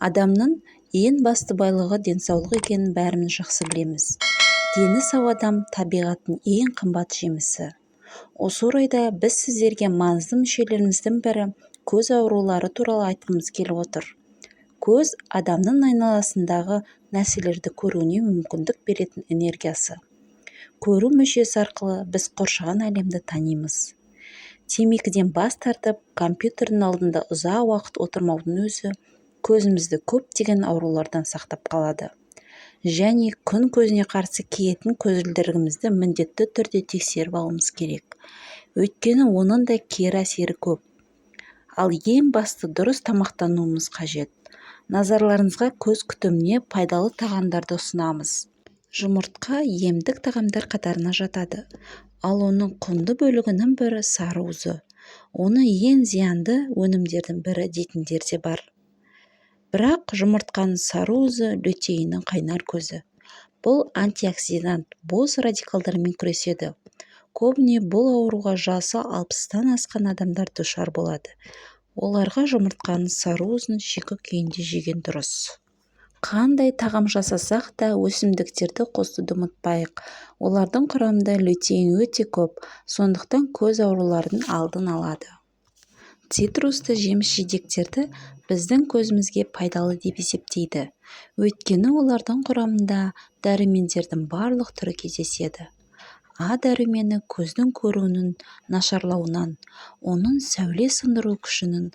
Адамның ең басты байлығы денсаулық екенін бәріміз жақсы білеміз. Дені сау адам табиғаттың ең қымбат жемісі. Осы орайда біз сіздерге маңызды мүшелеріміздің бірі көз аурулары туралы айтқымыз келіп отыр. Көз адамның айналасындағы нәрселерді көруіне мүмкіндік беретін энергиясы. Көру мүшесі арқылы біз қоршаған әлемді танимыз. Темекіден бас тартып, компьютердің алдында ұзақ уақыт отырмаудың өзі көзімізді көптеген аурулардан сақтап қалады. Және күн көзіне қарсы киетін көзілдірігімізді міндетті түрде тексеріп алуымыз керек. Өйткені оның да кері әсері көп. Ал ең басты дұрыс тамақтануымыз қажет. Назарларыңызға көз күтіміне пайдалы тағамдарды ұсынамыз. Жұмыртқа емдік тағамдар қатарына жатады. Ал оның құнды бөлігінің бірі сары уызы. Оны ең зиянды өнімдердің бірі дейтіндер де бар. Бірақ жұмыртқаның сары уызы лютеиннің қайнар көзі. Бұл антиоксидант бос радикалдармен күреседі. Көбіне бұл ауруға жасы 60-тан асқан адамдар душар болады. Оларға жұмыртқаның сары уызын шикі күйінде жеген дұрыс. Қандай тағам жасасақ та, өсімдіктерді қосуды ұмытпайық. Олардың құрамында лютеин өте көп, сондықтан көз ауруларының алдын алады. Цитрусты жеміс-жидектерді біздің көзімізге пайдалы деп есептейді. Өйткені олардың құрамында дәрумендердің барлық түрі кездеседі. А дәрумені көздің көруінің нашарлауынан, оның сәуле сындыру күшінің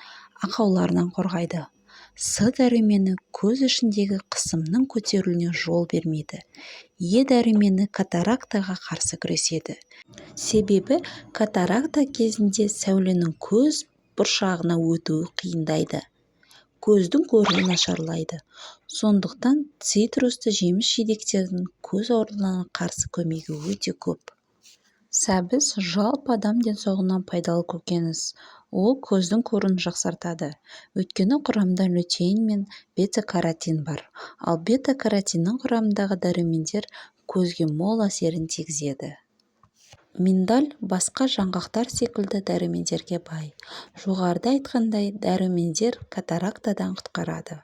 ақауларынан қорғайды. С дәрумені көз ішіндегі қысымның көтерілуіне жол бермейді. Е дәрумені катарактаға қарсы күреседі. Себебі катаракта кезінде сәуленің көз бұршағына өтуі қиындайды. Көздің көруі нашарлайды. Сондықтан цитрусты жеміс-жидектердің көз ауруларына қарсы көмегі өте көп. Сәбіз жалпы адам денсаулығына пайдалы көкөніс. Ол көздің көруін жақсартады. Өйткені құрамында лютеин мен бета-каротин бар. Ал бета-каротиннің құрамындағы дәрумендер көзге мол әсерін тигізеді. Миндаль басқа жаңғақтар секілді дәрумендерге бай. Жоғарыда айтқандай, дәрумендер катарактадан құтқарады.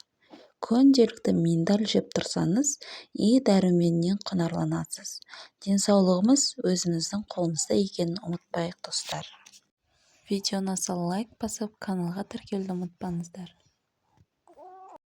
Күнделікті миндаль жеп тұрсаңыз, Е дәруменінен құнарланасыз. Денсаулығымыз өзіміздің қолымызда екенін ұмытпайық, достар. Видео ұнаса, лайк басып, каналға тіркелуді ұмытпаңыздар.